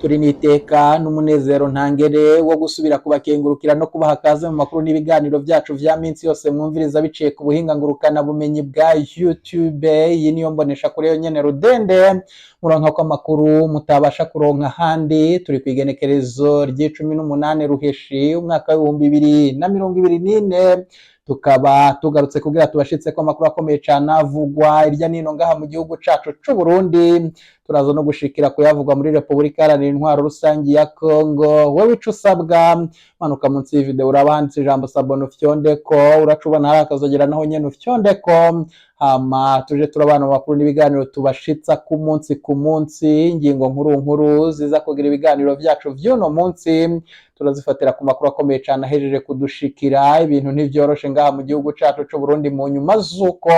Turi n'iteka n'umunezero ntangere wo gusubira kubakengurukira no kubaha kaze mu makuru n'ibiganiro vyacu vya minsi yose mwumviriza biciye ku buhinga ngurukana bumenyi bwa YouTube. Iyi niyo mbonesha kure yonyene rudende muronka ko amakuru mutabasha kuronka ahandi. Turi kw'igenekerezo ry'icumi n'umunani Ruheshi umwaka w'2024, tukaba tugarutse kugira tubashitse ko amakuru akomeye cane avugwa irya nino ngaha mu gihugu cacu c'u Burundi. Turaza no gushikira kuyavugwa muri Repubulika Iharanira Intwaro Rusangi ya Congo. Wewe ico usabwa, manuka munsi y'ivideo, uraba handitse ijambo "s'abonner", ufyondeko. Uraca ubona hari akazogera, naho nyene ufyondeko, hama tuje turabana mu makuru n'ibiganiro tubashitsa ku munsi ku munsi. Ingingo nkuru nkuru ziza kugira ibiganiro vyacu vy'uno munsi turazifatira ku makuru akomeye cane ahejeje kudushikira. Ibintu ntivyoroshe ngaha mu gihugu cacu c'u Burundi, mu nyuma z'uko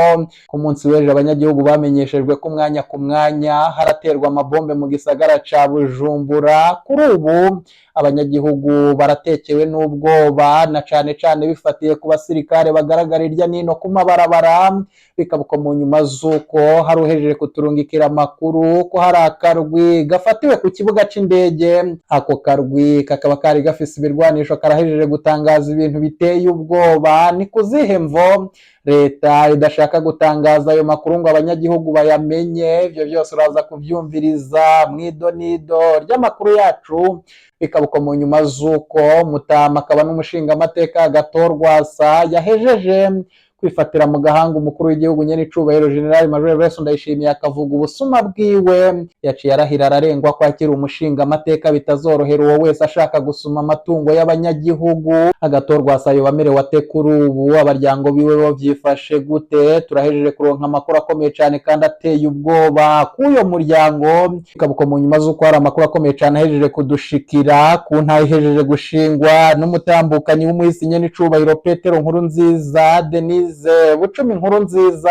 ku munsi w'ejo abanyagihugu bamenyeshejwe ko umwanya ku mwanya haraterwa amabombe mu gisagara ca Bujumbura. Kuri ubu abanyagihugu baratekewe n'ubwoba, na cane cane bifatiye ku basirikare bagaragara irya nino ku mabarabara. Bikaba uko mu nyuma z'uko hari uhejeje kuturungikira amakuru ko hari akarwi gafatiwe ku kibuga c'indege. Ako karwi kakaba kari gafise ibirwanisho, karahejeje gutangaza ibintu biteye ubwoba. Ni kuzihe mvo leta idashaka gutangaza ayo makuru ngo abanyagihugu bayamenye? Ivyo byose uraza kuvyumviriza mw'idonido ry'amakuru yacu. Bikaba uko mu nyuma z'uko Mutama akaba n'umushingamateka Agathon Rwasa yahejeje kwifatira mu gahanga umukuru w'igihugu nyene icubahiro General Major Evariste Ndayishimiye, akavuga ubusuma bwiwe. Yaciye arahira ararengwa ko akiri umushingamateka bitazorohera uwo wese ashaka gusuma amatungo y'abanyagihugu. Agathon Rwasa yoba amerewe ate kuri ubu? Abaryango biwe bo vyifashe gute? Turahejeje kuronka amakuru akomeye cane kandi ateye ubwoba k'uyo muryango. Bikaba uko mu nyuma z'uko hari amakuru akomeye cane ahejeje kudushikira ku ntara ihejeje gushingwa n'umutambukanyi w'umuhisi nyene icubahiro Petero Nkurunziza, Denise Bucumi Nkurunziza.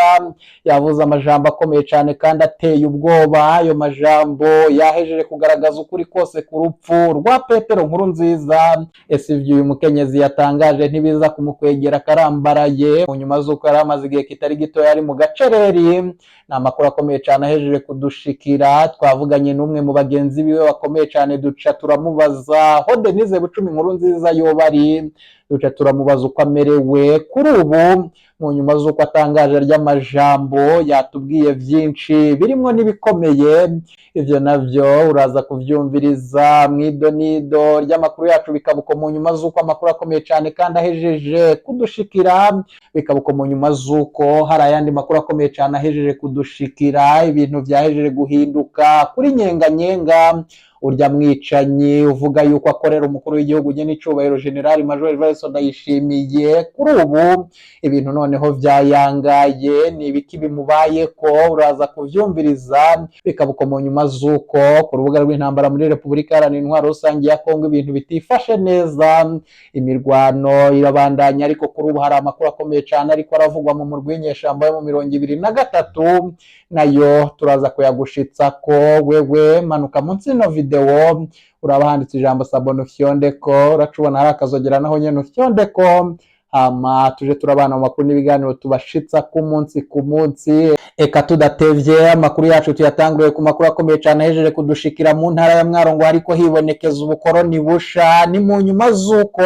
Yavuze amajambo akomeye cane kandi ateye ubwoba. Ayo majambo yahejeje kugaragaza ukuri kose ku rupfu rwa Petero Nkurunziza. Ese ivyo uyu mukenyezi yatangaje ntibiza kumukwegera akarambaraye, mu nyuma z'uko yari amaze igihe kitari gito yari mu gacereri? Ni amakuru akomeye cane ahejeje kudushikira. Twavuganye n'umwe mu bagenzi biwe bakomeye cane, duca turamubaza ho Denise Bucumi Nkurunziza yoba ari, duca turamubaza uko amerewe kuri ubu mu nyuma z'uko atangaje ry'amajambo. Yatubwiye vyinshi birimwo n'ibikomeye. Ivyo navyo uraza kuvyumviriza mw'idonido ry'amakuru yacu. Bikaba uko mu nyuma z'uko amakuru akomeye cane kandi ahejeje kudushikira. Bikaba uko mu nyuma z'uko hari ayandi makuru akomeye cane ahejeje kudushikira. Ibintu vyahejeje guhinduka kuri Nyenganyenga, urya mwicanyi uvuga yuko akorera umukuru w'igihugu nyene icubahiro General Major Evariste Ndayishimiye. Kuri ubu ibintu noneho vyayangaye. Ni ibiki bimubayeko? Uraza kuvyumviriza. Bikaba uko mu nyuma z'uko ku rubuga rw'intambara muri Repubulika Iharanira Intwaro Rusange ya Kongo ibintu bitifashe neza, imirwano irabandanya, ariko kuri ubu hari amakuru akomeye cane ariko aravugwa mu murwi w'inyeshamba yo mu 23, nayo turaza kuyagushitsa ko. Wewe manuka munsi y'ino video, uraba handitse ijambo "s'abonner", ufyondeko. Uraca ubona hari akazogera, naho nyene ufyondeko, hama tuje turabana mu makuru n'ibiganiro tubashitsa ku munsi ku munsi. Eka tudatevye, amakuru yacu tuyatanguriye ku makuru akomeye cane ahejeje kudushikira mu ntara ya Mwaro, ngo hariko hibonekeza ubukoroni busha. Ni mu nyuma z'uko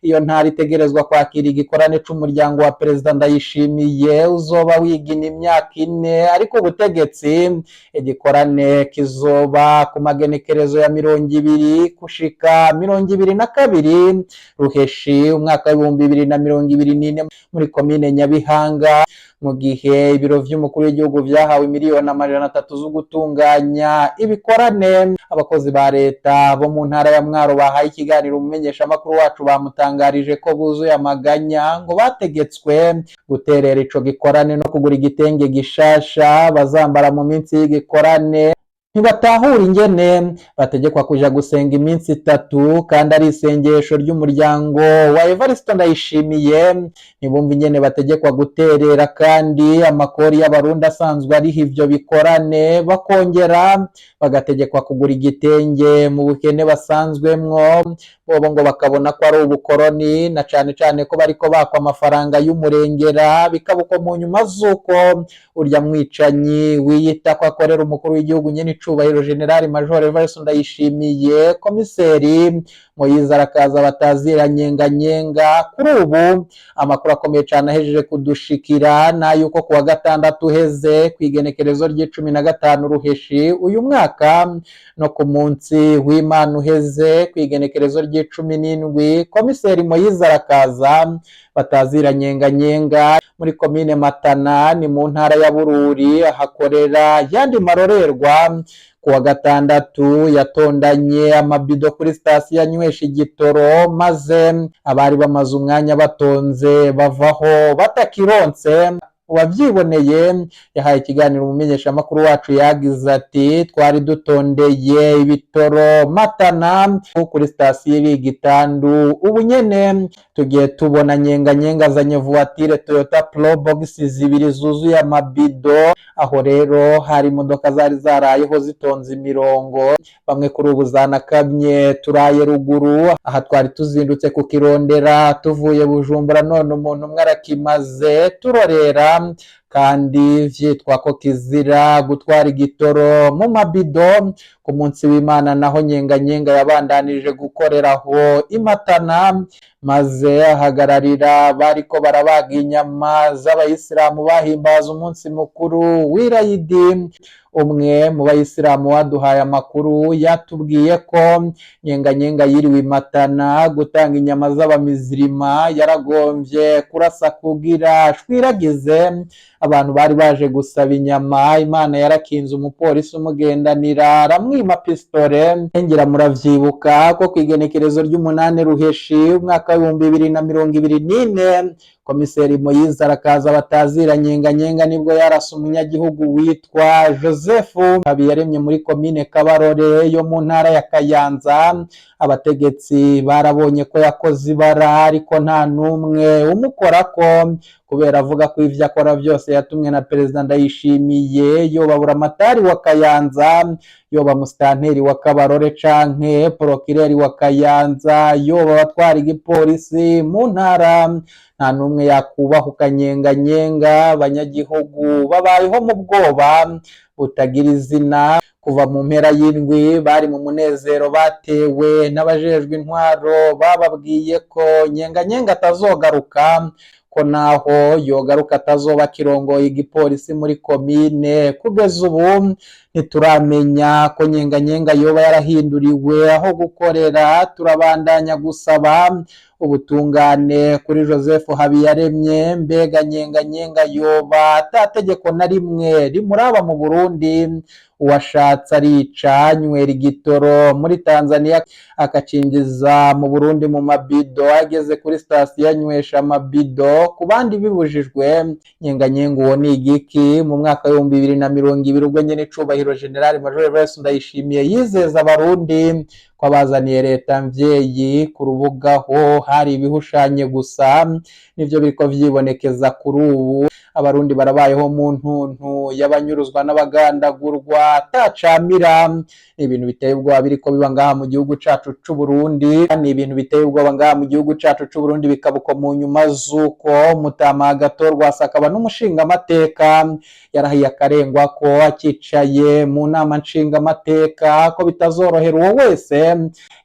iyo ntara itegerezwa kwakira igikorane c'umuryango wa Perezida Ndayishimiye uzoba wigina imyaka 4 ariko ubutegetsi. Igikorane kizoba ku magenekerezo ya 20 gushika 22 Ruheshi umwaka w'2024 muri komine Nyabihanga, mu gihe ibiro vy'umukuru w'igihugu vyahawe miliyoni 300 zo gutunganya ibikorane. Abakozi ba leta bo mu ntara ya Mwaro bahaye ikiganiro umumenyeshamakuru wacu bamutangarije ko buzuye amaganya, ngo bategetswe guterera ico gikorane no kugura igitenge gishasha bazambara mu minsi y'igikorane. Ntibatahura ingene bategekwa kuja gusenga iminsi 3 kandi ari isengesho ry'umuryango wa Evariste Ndayishimiye. Ntibumva ingene bategekwa guterera kandi amakori y'Abarundi asanzwe ariho ivyo bikorane, bakongera bagategekwa kugura igitenge mu bukene basanzwemwo. Bobo ngo bakabona ko ari ubukoroni, na cane cane ko bariko bakwa amafaranga y'umurengera. Bikaba uko mu nyuma z'uko urya mwicanyi wiyita ko akorera umukuru w'igihugu nyene icubahiro General Major Evariste Ndayishimiye, komiseri Moyize arakaza batazira nyenganyenga. Kuri ubu amakuru akomeye cyane ahejeje kudushikira na yuko kuwa gatandatu uheze, ku igenekerezo ry'icumi na gatanu ruheshi uyu mwaka, no ku munsi w'Imana uheze, ku igenekerezo ry'icumi n'indwi, komiseri Moyize arakaza batazira nyenganyenga muri komine Matana, ni mu ntara ya Bururi, ahakorera yandi marorerwa. Kuwa gatandatu yatondanye amabido kuri sitasiyo anywesha igitoro, maze abari bamaze umwanya batonze bavaho batakironse. Uwabyiboneye yahaye ikiganiro umumenyeshamakuru wacu, yagize ati: "Twari dutondeye ibitoro Matana kuri sitasiyo iri Gitandu. Ubu nyene tugiye tubona nyenganyenga azanye voiture Toyota Probox zibiri zuzuye amabido. Aho rero hari imodoka zari zarayeho zitonze imirongo, bamwe kuri ubu zanakamye. Turaye ruguru aha, twari tuzindutse kukirondera tuvuye Bujumbura, none umuntu umwe arakimaze, turorera, kandi vyitwa ko kizira gutwara igitoro mu mabido." Ku munsi w'Imana naho nyenganyenga yabandanije gukoreraho imatana, maze ahagararira bariko barabaga inyama z'abayisilamu bahimbaza umunsi mukuru w'irayidi. Umwe mu bayisilamu waduhaye amakuru yatubwiye ko nyenganyenga yiriwe imatana gutanga inyama z'abamizirima, yaragombye kurasa kugira shwiragize abantu bari baje gusaba inyama. Imana yarakinze, umupolisi umugendanira aramwima pistole. Ngira muravyibuka ko ku igenekerezo ry'umunani ruheshi umwaka w'ibihumbi bibiri na mirongo ibiri n'ine, komiseri Moyize arakaza batazira nyenganyenga nibwo yarasa umunyagihugu witwa Joseph Habiyaremye muri komine Kabarore yo mu ntara ya Kayanza. Abategetsi barabonye ko yakoze ibara, ariko nta n'umwe umukorako, kubera avuga ko ivyo akora byose yatumwe na Perezida Ndayishimiye. Yoba buramatari wa Kayanza, yoba musitanteri wa Kabarore canke porokireri wa Kayanza, yoba abatwara igipolisi mu ntara, nta n'umwe yakubahuka nyenganyenga. Abanyagihugu babayeho mu bwoba butagira izina. Kuva mu mpera y'indwi bari mu munezero batewe n'abajejwe intwaro, bababwiye ko nyenganyenga atazogaruka, ko naho yogaruka atazoba akirongoye igipolisi muri komine. Kugeza ubu ntituramenya ko nyenganyenga yoba yarahinduriwe aho gukorera. Turabandanya gusaba ubutungane kuri Joseph Habiyaremye. Mbega nyenganyenga yoba ata tegeko na rimwe rimuraba mu Burundi? Uwashatse arica, anywera igitoro muri Tanzania akacinjiza mu Burundi mu mabido, ageze kuri sitasiyo anywesha amabido ku bandi bibujijwe. Nyenganyenga uwo ni igiki? Mu mwaka w'ibihumbi bibiri na mirongo ibiri, ubwo nyene icubahiro General Major Evariste Ndayishimiye yizeza abarundi ko abazaniye leta mvyeyi, ku rubuga ho hari ibihushanye gusa, nivyo biriko vyibonekeza kuri ubu. Abarundi barabayeho mu ntuntu y'abanyuruzwa n'abagandagurwa atacamira. Ni ibintu biteye ubwoba biriko biba ngaha mu gihugu cacu c'u Burundi, ni ibintu biteye ubwoba ngaha mu gihugu cacu c'u Burundi. Bikaba uko mu nyuma z'uko Mutama Agathon Rwasa, akaba n'umushingamateka, yarahiye akarengwa ko akicaye mu nama nshingamateka ko bitazorohera uwo wese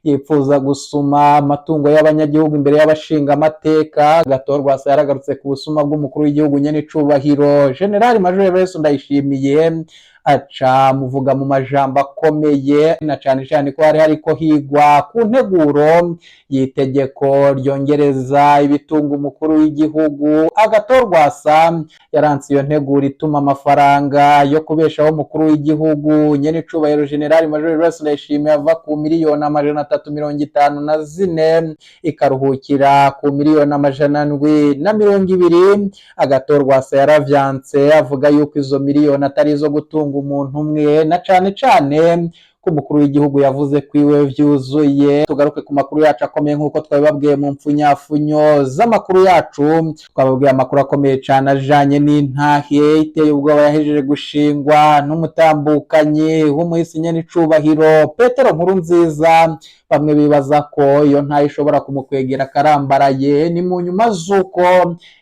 yipfuza gusuma amatungo y'abanyagihugu imbere y'abashingamateka. Agathon Rwasa yaragarutse ku busuma bw'umukuru w'igihugu nyene icubahiro General Major Evariste Ndayishimiye, aca muvuga mu majambo akomeye, na cane cane ko hari hariko higwa ku nteguro y'itegeko ryongereza ibitunga umukuru w'igihugu. Agathon Rwasa yaranse iyo nteguro ituma amafaranga yo kubeshaho umukuru w'igihugu nyene icubahiro General Major Evariste Ndayishimiye ava ku miliyoni 354 ikaruhukira ku miliyoni 720. Agathon Rwasa yaravyanse, avuga yuko izo miliyoni atari izo gutunga umuntu umwe, na cane cane ko Ko umukuru w'igihugu yavuze kwiwe vyuzuye. Tugaruke ku makuru yacu akomeye. Nk'uko twabibabwiye mu mpfunyafunyo z'amakuru yacu, twababwiye amakuru akomeye cane ajanye n'intahe iteye ubwoba yahejeje gushingwa n'umutambukanyi w'umuhisi nyen'icubahiro Petero Nkurunziza. Bamwe bibaza ko iyo ntahe ishobora kumukwegera akarambaraye. Ni mu nyuma z'uko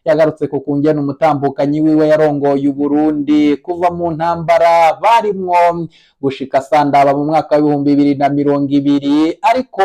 yagarutse ku kungena umutambukanyi wiwe yarongoye Uburundi kuva mu ntambara barimwo gushika sandaba mu mwaka wa 2020, ariko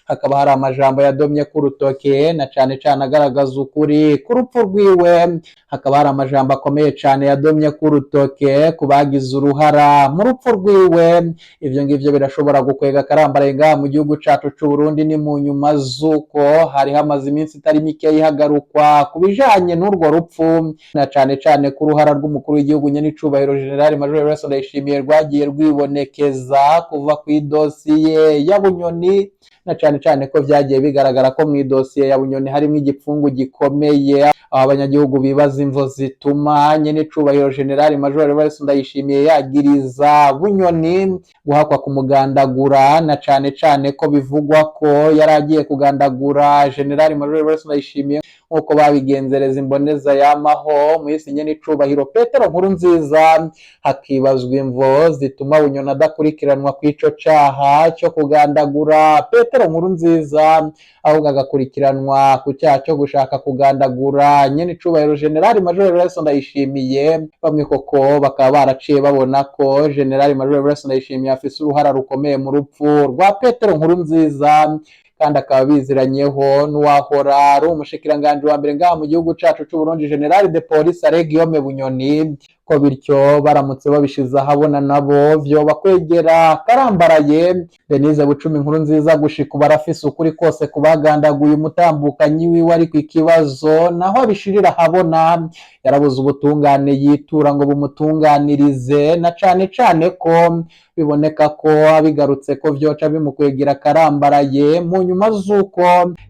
hakaba hari amajambo yadomye ku rutoke, na cane cane agaragaza ukuri ku rupfu rwiwe. Hakaba hari amajambo akomeye cane yadomye ku rutoke ku bagize uruhara mu rupfu rwiwe. Ivyo ngivyo birashobora gukwega akarambaraye ngaha mu gihugu cacu c'u Burundi. Ni mu nyuma z'uko hari hamaze iminsi itari mike ihagarukwa ku bijanye n'urwo rupfu, na cane cane ku ruhara rw'umukuru w'igihugu nyenicubahiro General Major Evariste Ndayishimiye rwagiye rwibonekeza kuva ku idosiye ya Bunyoni, na cane cane ko vyagiye bigaragara ko mu idosiye ya Bunyoni harimo igipfungu gikomeye, aho abanyagihugu bibaza imvo zituma nyenicubahiro General Major Evariste Ndayishimiye yagiriza Bunyoni guhakwa kumugandagura, na cane cane ko bivugwa ko yari agiye kugandagura General Major Evariste Ndayishimiye nk'uko babigenzereza imboneza yamaho mw'isi nyenicubahiro Petero Nkurunziza. Hakibazwa imvo zituma Bunyoni adakurikiranwa kw'ico caha cyo kugandagura Petero Nkurunziza, ahubwo agakurikiranwa ku cyaha cyo gushaka kugandagura nyenicubahiro General Major Evariste Ndayishimiye. Bamwe koko bakaba baraciye babona ko General Major Evariste Ndayishimiye afise uruhara rukomeye mu rupfu rwa Petero Nkurunziza, kandi akaba biziranyeho n'uwahora ari umushikiranganji wa mbere ngaha mu gihugu cacu c'u Burundi, General de Police Alain Guillaume Bunyoni, ko bityo baramutse babishize ahabona nabo vyoba kwegera karambaraye. Denise Bucumi Nkurunziza gushika ubu arafise ukuri kose kubagandaguye umutambukanyi wiwe, ariko ikibazo naho abishirira ahabona yarabuze ubutungane yitura ngo bumutunganirize, na cane cane ko biboneka ko abigarutse ko vyoca bimukwegera karambaraye, mu nyuma z'uko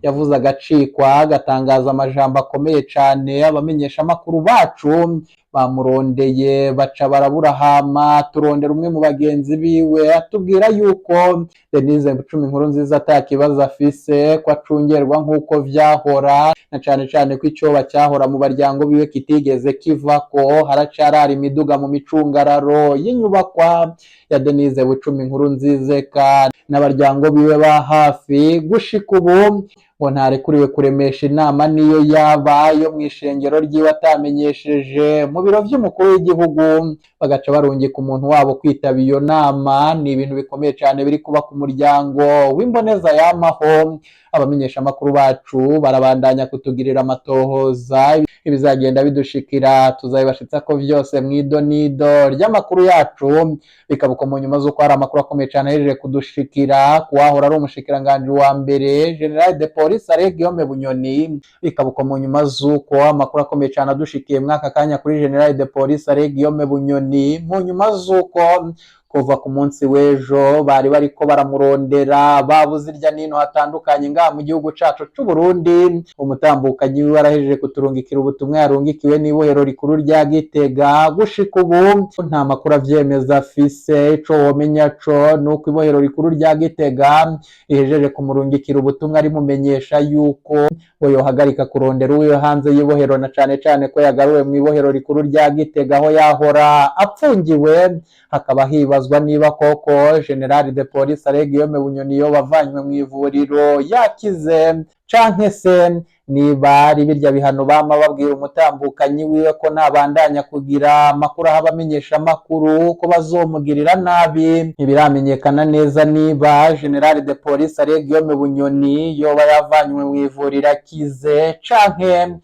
yavuze agacikwa, agatangaza amajambo akomeye cane. Abamenyeshamakuru bacu bamurondeye baca barabura, hama turondera umwe mu bagenzi biwe, atubwira yuko Denise Bucumi Nkurunziza ata kibazo afise, ko acungerwa nk'uko vyahora, na cane cane ko icoba cyahora mu baryango biwe kitigeze kivako. Haracarara imiduga mu micungararo y'inyubakwa ya Denise Bucumi Nkurunziza, eka n'abaryango biwe ba hafi. Gushika ubu ngo ntarekuriwe kuremesha inama niyo yaba yo mu ishengero ryiwe atamenyesheje mu biro vy'umukuru w'igihugu, bagaca barungika umuntu wabo kwitaba iyo nama. Ni ibintu bikomeye cyane biri kuba ku muryango w'imboneza yamaho. Abamenyeshamakuru bacu barabandanya kutugirira amatohoza. Ibizagenda bidushikira tuzabibashitsa ko vyose mw'idonido ry'amakuru yacu. Bikaba uko mu nyuma z'uko hari amakuru akomeye cyane ahejeje kudushikira kuwahora ari umushikiranganji wa mbere, General de Police Alain Guillaume Bunyoni. Bikaba uko mu nyuma z'uko amakuru akomeye cyane adushikiye mwaka kanya kuri General de Police Alain Guillaume Bunyoni, mu nyuma z'uko kuva ku munsi w'ejo bari bariko baramurondera, babuze irya nino hatandukanye ngaha mu gihugu cacu c'u Burundi. Umutambukanyi wiwe arahejeje kuturungikira ubutumwa yarungikiwe n'ibohero rikuru rya Gitega. Gushika ubu nta makuru avyemeza afise. Ico womenya co nuko ibohero rikuru rya Gitega rihejeje kumurungikira ubutumwa rimumenyesha yuko ngo yohagarika kurondera uwiwe hanze y'ibohero, na cane cane ko yagaruwe mu ibohero rikuru rya Gitega aho yahora apfungiwe. Hakaba hibazwa niba koko General de Police Alain Guillaume Bunyoni yoba avanywe mu ivuriro yakize, canke se niba ari birya bihano bama babwira umutambukanyi wiwe ko nabandanya kugira amakuru aho abamenyesha amakuru ko bazomugirira nabi. Ntibiramenyekana neza niba General de Police Alain Guillaume Bunyoni yoba yavanywe mu ivuriro akize, canke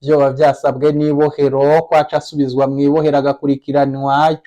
vyoba vyasabwe n'ibohero ko aca asubizwa mu ibohero agakurikiranwa,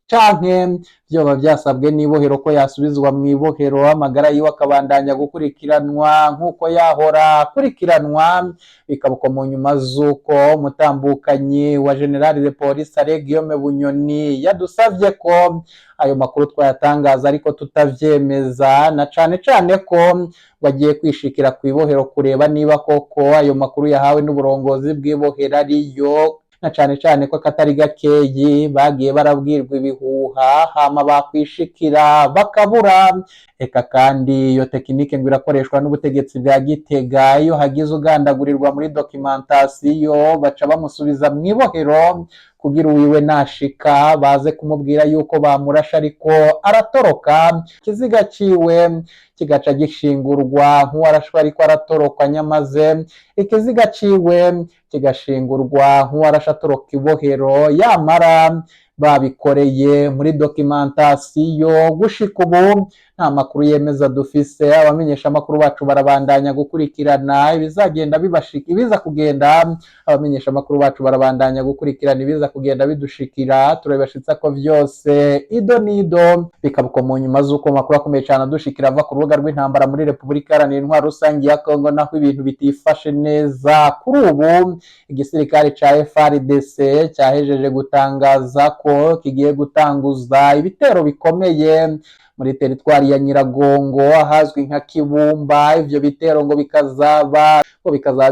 canke vyoba vyasabwe n'ibohero ko yasubizwa mu ibohero, amagara yiwe akabandanya gukurikiranwa nk'uko yahora akurikiranwa. Bikaba uko mu nyuma z'uko umutambukanyi wa General de Police Alain Guillaume Bunyoni yadusavye ko ayo makuru twayatangaza ariko tutavyemeza, na cane cane ko bagiye kwishikira ku ibohero kureba niba koko ayo makuru yahawe n'uburongozi bw'ibohero ariyo. Na cane cane ko akatari gakeyi bagiye barabwirwa ibihuha, hama bakwishikira bakabura. Eka kandi iyo technique ngo irakoreshwa n'ubutegetsi bwa Gitega. Iyo hagize ugandagurirwa muri documentation, baca bamusubiza mw'ibohero kugira uwiwe nashika baze kumubwira yuko bamurashe ariko aratoroka, ikiziga ciwe kigaca gishingurwa nk'uwarashwe ariko aratoroka, nyamaze ikiziga ciwe kigashingurwa nk'uwarashe atoroka ibohero, yamara babikoreye muri documentation. Gushika ubu nta makuru yemeza dufise. Abamenyesha amakuru bacu barabandanya gukurikirana ibizagenda bibashika, ibiza kugenda. Abamenyesha amakuru bacu barabandanya gukurikirana ibiza kugenda bidushikira, turabibashitsa ko vyose ido nido. Bikaba mu nyuma z'uko makuru akomeye cyane adushikira ava ku rubuga rw'intambara muri Repubulika Iharanira Intwaro Rusange ya Kongo, naho ibintu bitifashe neza. Kuri ubu igisirikare ca FARDC cyahejeje gutangaza ko kigiye gutanguza ibitero bikomeye muri teritwari ya Nyiragongo, ahazwi nka Kibumba. Ivyo bitero ngo bikazaba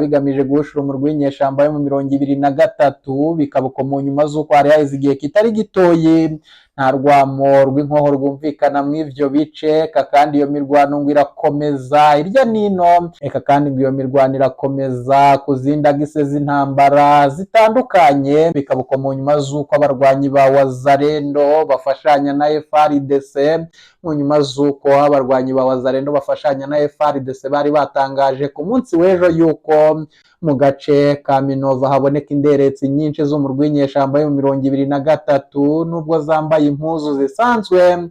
bigamije guhushura umurwi w'inyeshamba yo mu 23. Bikaba uko mu nyuma z'uko hari haheze igihe kitari gitoyi nta rwamo rw'inkoho rwumvikana mw'ivyo bice. Eka kandi iyo mirwano ngo irakomeza irya nino. Eka kandi ngo iyo mirwano irakomeza ku zindi axe z'intambara zitandukanye. Bikaba uko mu nyuma z'uko abarwanyi ba Wazalendo bafashanya na FARDC, mu nyuma z'uko abarwanyi ba Wazalendo bafashanya na FARDC bari batangaje ku munsi w'ejo yuko mu gace ka Minova haboneka inderetsi nyinshi zo mu rw'inyeshamba yo mu 23, nubwo zambaye impuzu zisanzwe,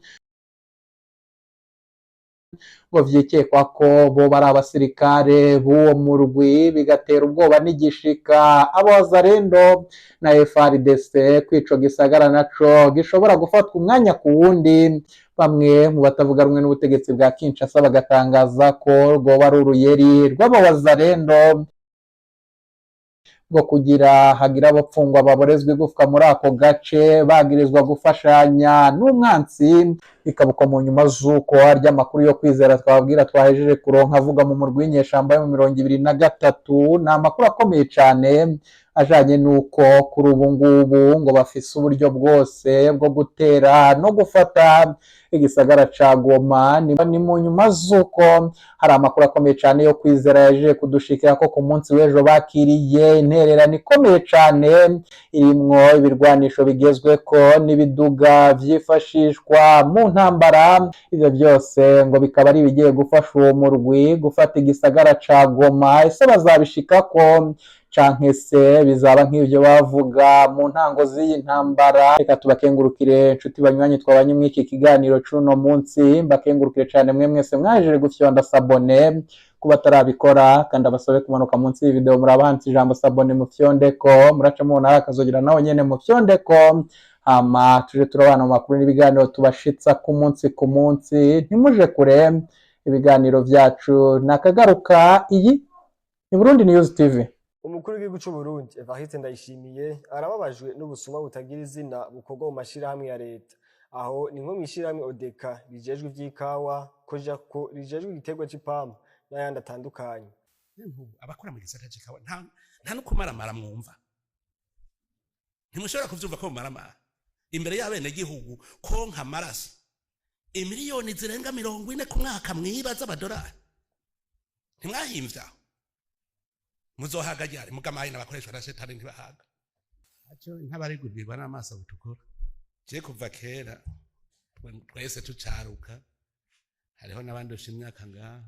ngo vyikekwa ko bo bari abasirikare b'uwo murwi, bigatera ubwoba n'igishika abo Wazalendo na FARDC kwico gisagara naco gishobora gufatwa umwanya ku wundi. Bamwe mu batavuga rumwe n'ubutegetsi bwa Kinshasa bagatangaza ko rwoba ari uruyeri rw'abawazalendo bwo kugira hagira abapfungwa baborezwa igufwa muri ako gace bagirizwa gufashanya n'umwansi. Bikaba uko mu nyuma z'uko harya amakuru yo kwizera twababwira twahejeje kuronka avuga mu murwi w'inyeshamba yo mu 23, ni amakuru akomeye cyane ajanye n'uko kuri ubu ngubu ngo bafise uburyo bwose bwo gutera no gufata igisagara ca Goma. Ni mu nyuma z'uko hari amakuru akomeye cyane yo kwizera yaje kudushikira ko ku munsi w'ejo bakiriye intererano ikomeye cyane irimwo ibirwanisho bigezweko n'ibiduga vyifashishwa mu ntambara. Ivyo byose ngo bikaba ari ibigiye gufasha uwo murwi gufata igisagara ca Goma. Ese bazabishikako, canke se bizaba nk'ivyo bavuga mu ntango z'iyi ntambara? Reka tubakengurukire, inshuti banywanyi twabanye muri iki kiganiro c'uno munsi. Mbakengurukire cane mwe mwese mwajeje gufyonda s'abonner. Kuba atarabikora kandi abasabe kumanuka munsi y'iyi muraba handitse ijambo s'abonner, mufyondeko. Muraca mubona hari akazogera, naho nyene mufyondeko, hama tuje turabana mu makuru n'ibiganiro tubashitsa ku munsi ku munsi. Ntimuje kure, ibiganiro vyacu nakagaruka. Iyi ni Burundi News TV. Umukuru w'igihugu c'u Burundi Evariste Ndayishimiye arababajwe n'ubusuma butagira izina bukorwa mu mashirahamwe ya leta. Aho ni nko mw'ishirahamwe ODECA rijejwe ivy'ikawa, COGEACO rijejwe igiterwa c'ipampa n'ayandi atandukanye. Nk'ubu abakora mu gisata c'ikawa nta no kumaramara mwumva, ntimushobora kuvyumva ko mumaramara imbere y'abenegihugu konka amaraso imiliyoni zirenga 40 ku mwaka mwiba z'amadolari. Ntimwahimvye aho muzohaga ryari? Mugamaye n'abakoreshwa na shetani ntibahaga. Aco nk'abarigurwa n'amaso butukura. Je kuva kera twese tucaruka, hariho n'abandusha imyaka ngaha,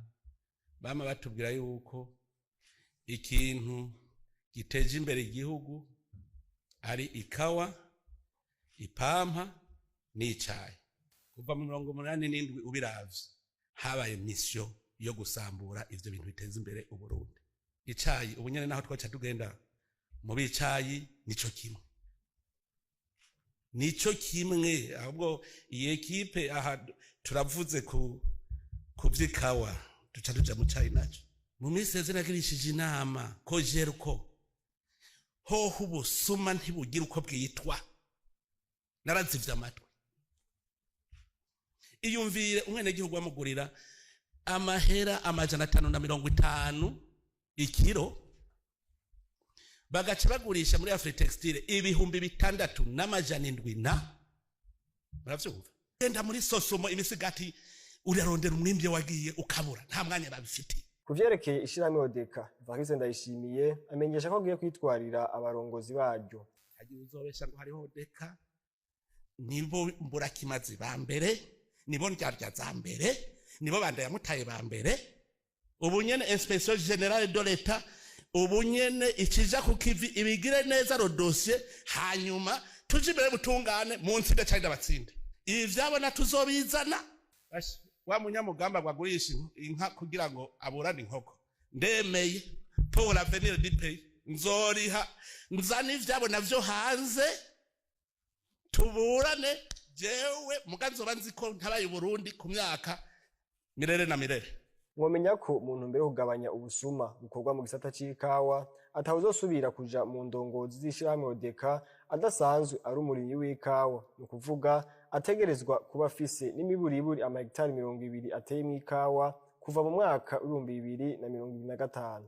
bama batubwira yuko ikintu giteje imbere igihugu ari ikawa, ipampa n'icayi. Kuva mu 87 ubiravye, habaye mission yo gusambura ivyo bintu biteza imbere Uburundi. Icayi ubu nyene naho twaca tugenda mu bicayi, nico kimwe, nico kimwe. Ahubwo iyi équipe aha turavuze ku vy'ikawa, duca tuja mu cayi naco. Mu minsi yeze nagirishije inama COGERCO, hoho ubusuma ntibugira uko bwitwa. Narazivye amatwi. Iyumvire umwenegihugu bamugurira amahera 550 ikiro. Bagaca bagurisha muri Afritextile 6700 na muravyumva. Genda muri Sosumo, imisigati urarondera umwimbi wagiye ukabura, nta mwanya babifitiye. Ku vyerekeye ishirahamwe Odeka, Evariste Ndayishimiye amenyesha ko agiye kwitwarira abarongozi baryo. Hagiye uzobesha ngo hariho Odeka, nibo mburakimazi ba mbere, nibo ndyarya za mbere, nibo bandayamutaye ba mbere. Ubu nyene Inspection Générale de l'État ubu nyene ikija ku kivi, ibigire neza le dossier, hanyuma tuje imbere butungane mu nsinde canke ndabatsinde. Ibi vyabona tuzobizana. Basha, wa munyamugamba ngo agurisha inka kugira ngo aburane inkoko, ndemeye pour l'avenir du pays nzoriha, nzane ivyabo navyo hanze tuburane. Jewe muga nzoba nzi ko ntabaye Uburundi ku myaka mirere na mirere. Mwomenya ko mu ntumbero yo kugabanya ubusuma bukorwa mu gisata c'ikawa, atawuzosubira kuja mu ndongozi z'ishirahamwe Odeka adasanzwe ari umurimyi w'ikawa, ni ukuvuga ategerezwa kuba afise n'imiburiburi amahegitari 20 ateyemwo ikawa kuva mu mwaka w'2025.